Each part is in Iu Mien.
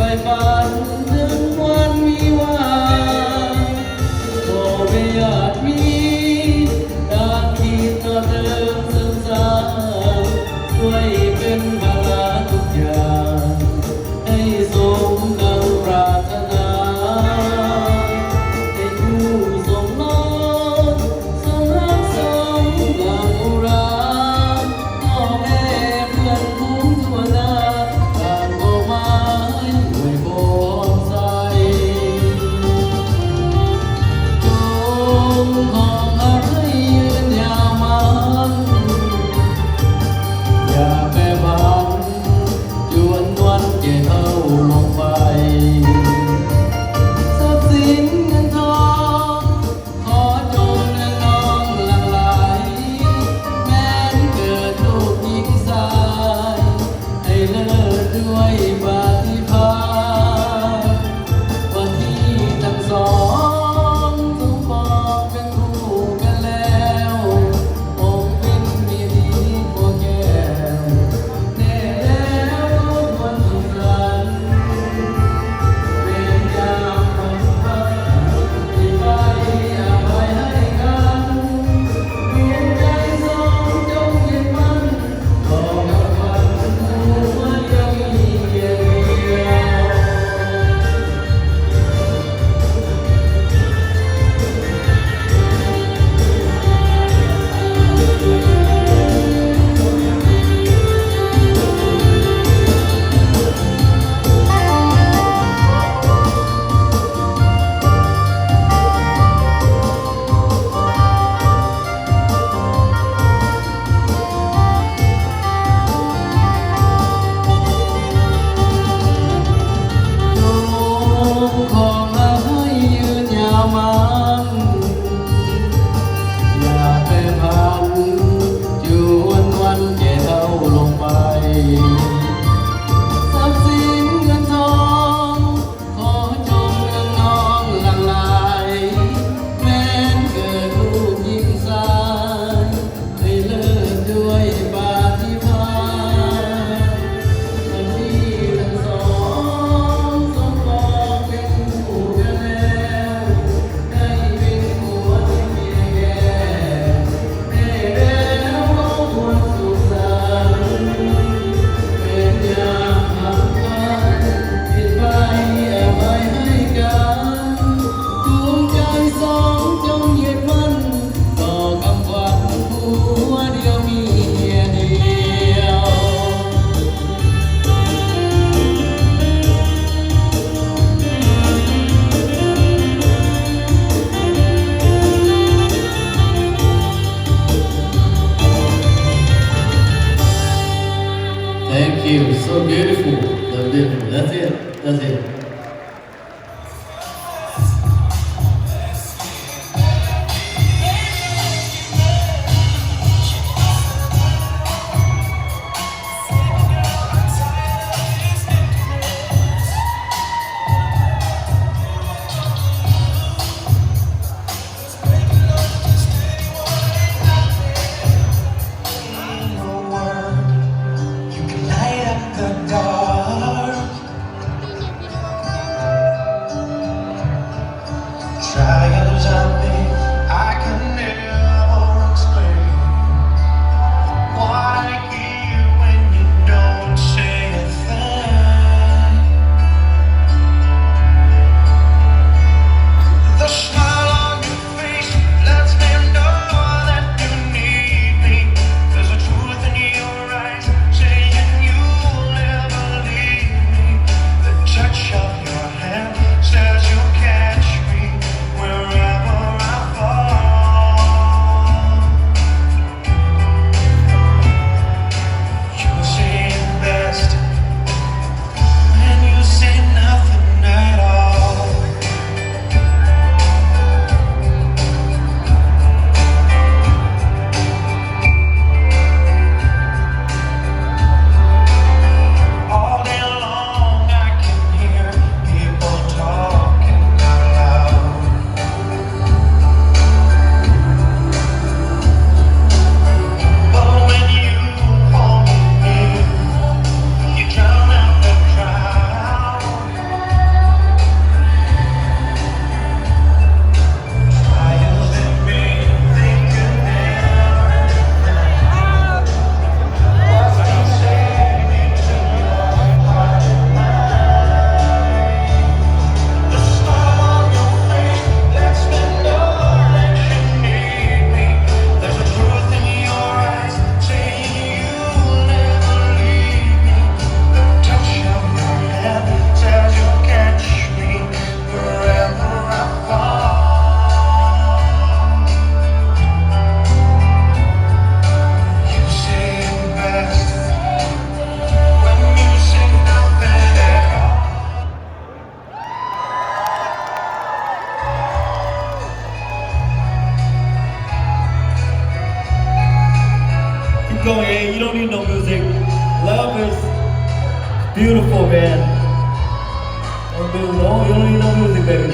Daaih faanh deix muonc mienh waac, dorh mbuo yaac mingh daaih ginv nor deix sen-saangv, sueih benx ภาระ duqv jaax, haih song dangh ปรารถนา, haih duqv song lorz, song hnamv song laangc อุรา, พ่อแม่เพื่อนฝูงทั่วหน้า ต่างก็หมายด้วยพรชัย จงครองรักให้ยืนยาวมั่น อย่าแปรผัน จวนวันแก่เฒ่าลงไป ทรัพย์สินเงินทอง ขอจงเนืองนองหลั่งไหล แม้นเกิดลูกหญิงชาย ให้เลิศด้วยปาฏิภาณ วันที่ทั้งสองสมปองเป็นคู่กันแล้ว คงเป็นเมียดีผัวแก้ว แน่แล้วควรสุขสันต์ เป็นยามของพระที่ไปอภัยให้กัน ดวงใจสองจงยึดมั่น ต่อกับวันหัวเดียวมีเพียงเดียว จงครองรักให้ยืนยาวมั่น อย่าแปรผัน จวนวันแก่เฒ่าลงไป ทรัพย์สินเงินทอง ขอจงเนืองนองหลั่งไหล แม้นเกิดลูกหญิงชาย ให้เลิศด้วยปาฏิภาณ วันที่ทั้งสองสมปองเป็นคู่กันแล้ว ได้เป็นผัวเป็นเมียแก่ แน่แล้วก็ควรสุขสันต์ เป็นยามสำคัญ ที่ไปอภัยให้กัน ดวงใจสองจงยึดมั่น ต่อคำขวัญผัวเดียวเมียเดียว Thank you. So beautiful. So beautiful. That's it. That's it. You can light up the dark. Oh, baby, no, you don't need no music, baby.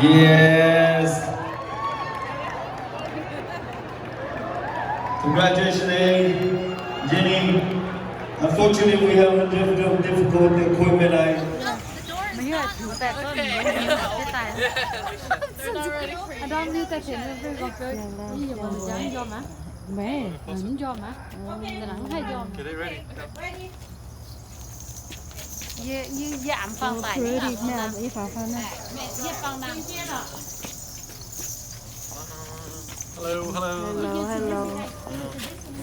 Yes. Congratulations, Jenny. Unfortunately, we have a diff- diff- difficult equipment. I เยี่ยมฟังไป เยี่ยมฟังนะ Hello, hello. Hello, hello.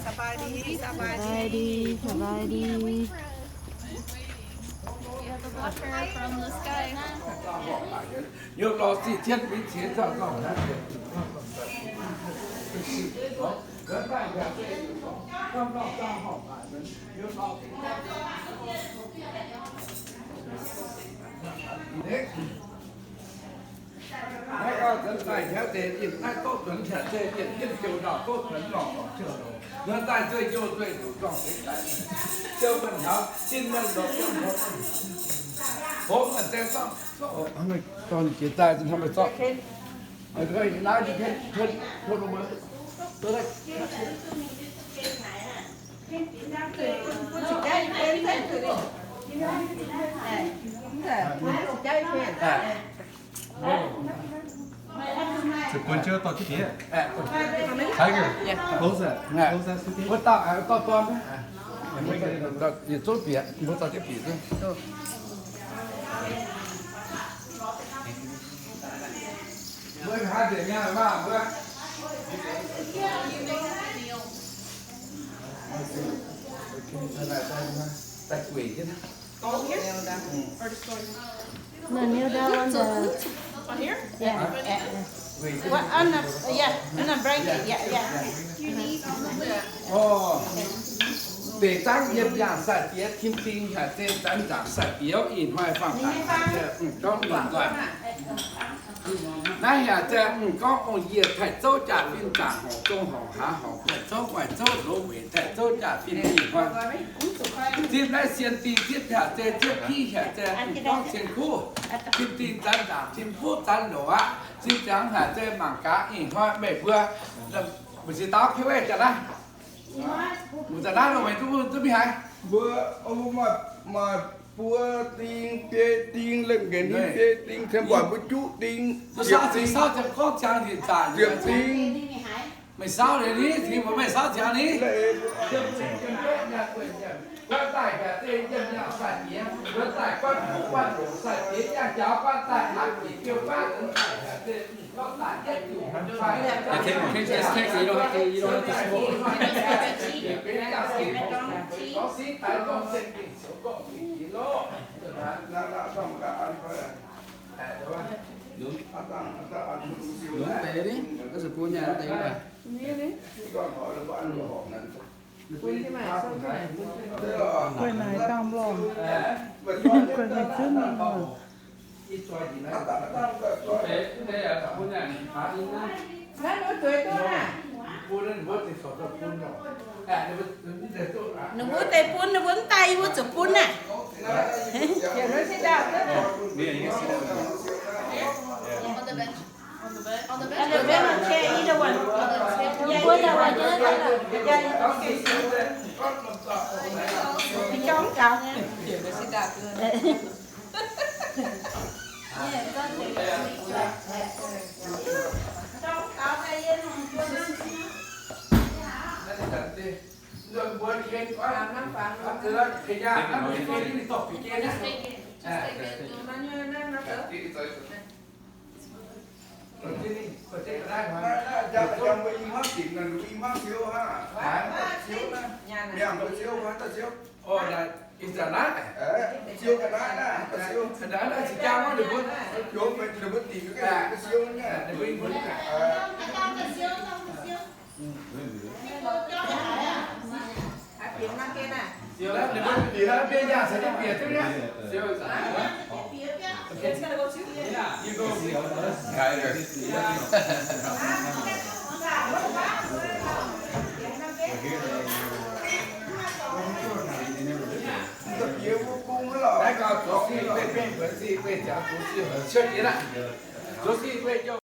สบายดี สบายดี สบายดี สบายดี You're the water from the sky. Ziepc bun jienv dorh jienv bieqc. Tiger, close that. Close that stupid. Yietc zungv bieqc, mbuo dorh jienv bieqc duqv. Mbuo haaix nzengc nyei maah mbuo? Daaih gueic jienv. No, kneel down on the, yeah, yeah, yeah. What, on the, yeah, on the blanket, yeah, yeah. Orv, deix zaangv yiem yangh sai-diex, tim ding haic, deix zanc nzaangc sai-diex, ih hnoi faang-dangc, gorngv longc nzoih. Naaiv haic, gorngv ong-yie taaih zouv jaa-fin, zaangc horngc, zong horngc, haaz horngc, taaih zouv guaih zouv, loz weic taaih zouv jaa-fin, ih hnoi zipv naaiv sien ding zipv haic, zipv piv haic, gorngv cien kuv, tim ding zanc nzaangc, tim fuqv zanc loc aqv, zipv ziangx haic, mangc gaax ih hnoi meih mbuo, mbu'ziex dauh kouv-weih jaax naaiv. Mbuo za'naaiv longc meih duqv mbuo duqv mingh haaix? Mbuo, maaih buo ding, biei ding, lemh nqenx nyei biei ding, cien buatc mbuo juqv ding, ziepc ding, ziepc ding. Meih saauv liuz ni, tengx mbuo meih saauv ziangx ni. Can, can just take it. You don't have to, you don't have to smoke. Nungx deix ni, ga'suh bun nyaah deix daaih. Guei naaic dangh lorngh, guei naaic zunv lorngh. Ninh mbuo deix bun, ninh mbuo mv daaih, yie mbuo zuqc bun naaic. Ninh mbuo bieqc, bieqc nyaah caux jienv bieqc duqv nyei. Naaiv gauh zoux sic, zoux sic, zoux sic,